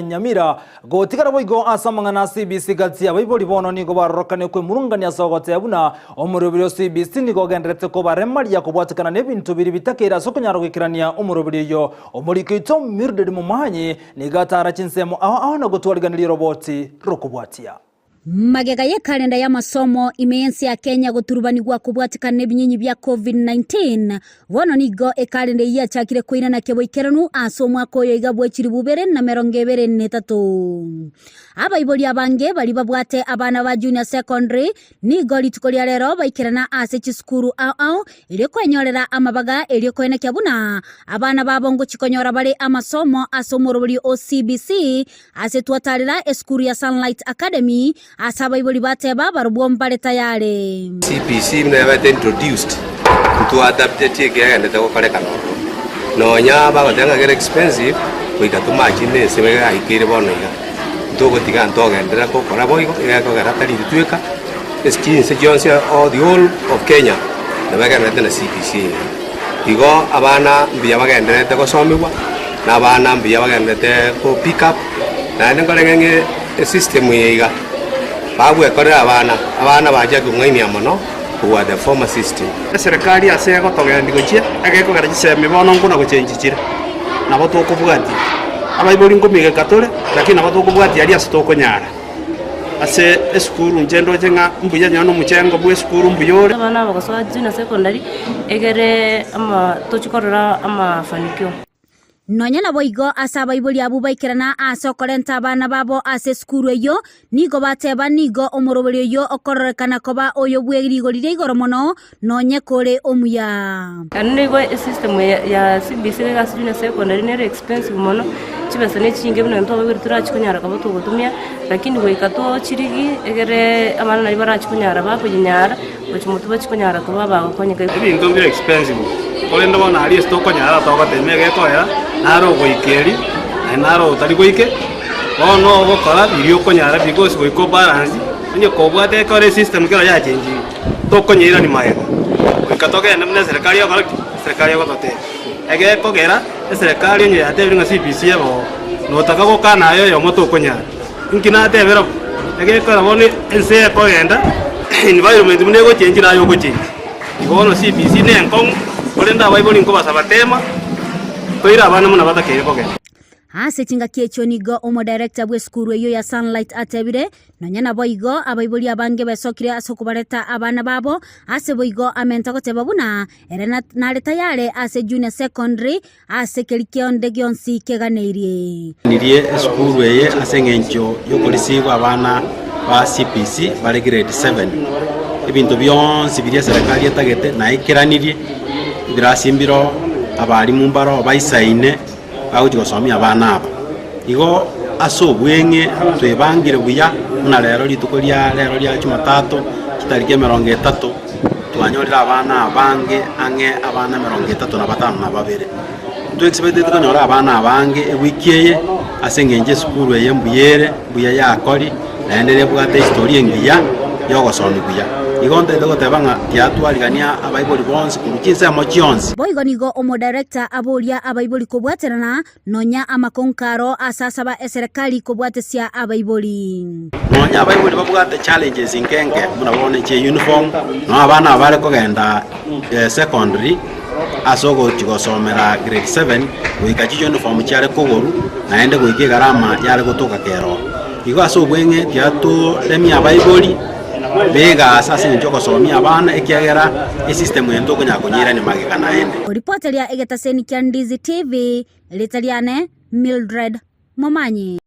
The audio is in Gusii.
Nyamira, Gotigara boigo ase amang'ana a CBC gati abaibori bono nigo barorokane kwemurungania ase ogoteeba buna omoroberi o CBC nigo ogendererete kobaremaria kobwatekana nebinto biria bitakeire ase okonyara goikerania omoroberi oyio. Omoriki oito Mildred Momanyi nigo atara chinsemo ao ao na gotwariganeria oroboti rokobwatia. Magega y'ekalenda y'amasomo ime y'ense ya Kenya goturubanigwa kobwatekana nebinyinyi bia Covid-19, bono nigo ekalenda eyio yachakire koirana keboikeranu ase omwaka oyo iga bwe chilifu ibere na emerongo ebere na etato. Abaibori abange baria babwate abana ba junior secondary nigo rituko ria rero baikerana ase chisukuru ao ao erio kwenyorera amabaga erio koenekia buna abana babo ngochia konyora bare amasomo ase omorobori o CBC Ase twatarera esukuru ya Sunlight Academy, ase abaibori bateba barobwo mbare tayare. CBC buna yabete introduced, ntwa-adaptetie ekiagendete gokorekana ororo. Nonya bagoteba ng'a kere expensive, goika tomachine ense yaikeire bono iga. Ntogotiga ntogenderera gokora boigo, iga ekogera tari intwe tweka, ase chinse chionsi all the whole of Kenya, nabo egendererete na CBC eye. Igo abana mbuya bagendererete gosomigwa. Na abana mbuya bagenderete ko pick up, naende nkorenge ng'e esystem eye iga, bagwekorera abana, abana bachia kong'ainia mono kobua the former system. Eserekari ase egotogendia gochia, egekogera chisemi bono nkuna gochenchia chire, nabo tokobwatia. Abaibori nkomigeka tore, lakini nabo tokobwatia aria ase tokonyara. Ase esukuru inche ndoche ng'a mbuya nonye na omochengo bwa esukuru mbuya ore. Abana abagosoa junior secondary egere ama tochi korora amafanikio. Nonya naboigo ase abaibori abwo baikerana aase okorenta abana babo ase esukuru eyio, nigo bateba nigo omoroberi oyio okororekana koba oyo bwe rigori ria igoro mono, nonye kore omuya. Naende nigo esystem ya CBC iga ase junior secondary nere expensive mono, chibesa ne chinyinge buna intwe abaibori torachi konyara koba togotumia, lakini goika tochirigie egere abana naria barachi konyara bakoyinyara. Gochia motwe bachie konyara koba abagokonyeka. Ebinto mbire expensive, korende bono aria ase tokonyara togotema egekoera, naro ogoika eri, naende naro otari goike, bono ogokora biria okonyara because goika obalance, onye kobwate ekero esystem kero yachenchiri, tokonyeirani magega, goika togende buna eserekari egokora ki? Eserekari egototebia. Egekogera, eserekari onye yatebire ng'a CBC ebe oo, notaka gokana aye oyomo tokonyara. Inki natebera bo? Egekora bono ense ekogenda, environment buna egochengi naye ogochengi. Igo bono CBC ne enkong'u, korende abaibori nkobasaba tema, toire abana buna batakeire kogenda. Ase chingaki echio nigo omodirector bw'esukuru eyio ya Sunlight atebire, Nonya naboigo abaibori abange besokire ase okobareta abana babo, ase boigo amenta goteba buna ere nare tayare ase junior secondary Ase keri kionde gionsi keganeirie. Nirie esukuru eye ase engencho y'okorisiigwa abana ba CBC bare grade 7. Ebinto bionsi biria eserekari etagete naikeranirie, ebirasi mbiroo, abalimu mbaroo baisaine bagochia gosomia abana aba. Igo ase obweng'e twebangire buya buna rero rituko ria rero ria jumatatu chitariki emerongo etato. Twanyorire abana abange ang'e abana 35 na babere. Ntwexpecteti konyora abana abange ewiki eye ase eng'encho esukuru eye mbuya ere, mbuya yakori, naende nebwate ehistory engiya ya ogosomi buya. Igo ntaete goteba ng'a tiatwarigania abaibori bonsi korwa chinsemo chionsi. Boigo nigo omodirector aboria abaibori kobwaterana Nonya amakonkaro ase asaba eserekari kobwatesia abaibori. Nonya abaibori babwate challenges inke inke buna bono echie uniform, nonya abana aba bare kogenda secondary ase ogochi gosomera grade 7 goika chiuniform chiare kogoru naende goika egarama yare gotoka kero. Igo ase obweng'e tiatoremia abaibori begasa ase eng'encho yogosomia abana ekiagera esystem eye ntokonyara konyeirania magega naende. Oripoteria egetaseni kia Ndizi TV, Erieta riane Mildred Momanyi.